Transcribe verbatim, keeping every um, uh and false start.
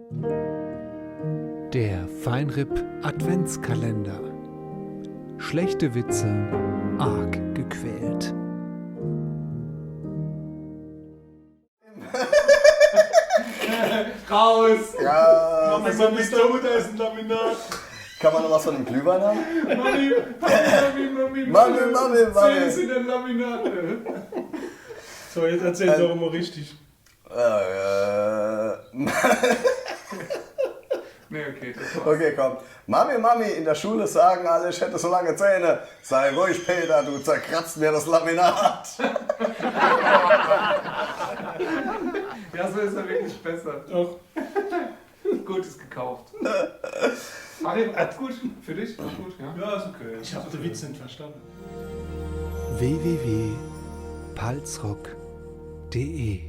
Der Fine R I P Adventskalender. Schlechte Witze arg gequält. Raus! Ja, Mami, Mami, da ist ein Laminat. Kann man noch was von dem Glühwein haben? Mami, Mami, Mami, Mami. Mami, Mami, Mami. Zähne sind ein Laminat. So, jetzt erzähl doch mal richtig. Äh, Nee, okay, das war's. Okay, komm. Mami, Mami, in der Schule sagen alle, ich hätte so lange Zähne. Sei ruhig, Peter, du zerkratzt mir das Laminat. Ja, so ist er wirklich besser. Doch. Gut, ist gekauft. Mario, auch gut. Für dich? Auch gut, ja. Ja, ist okay. Ich hab den Witz nicht verstanden. www.palzrock.de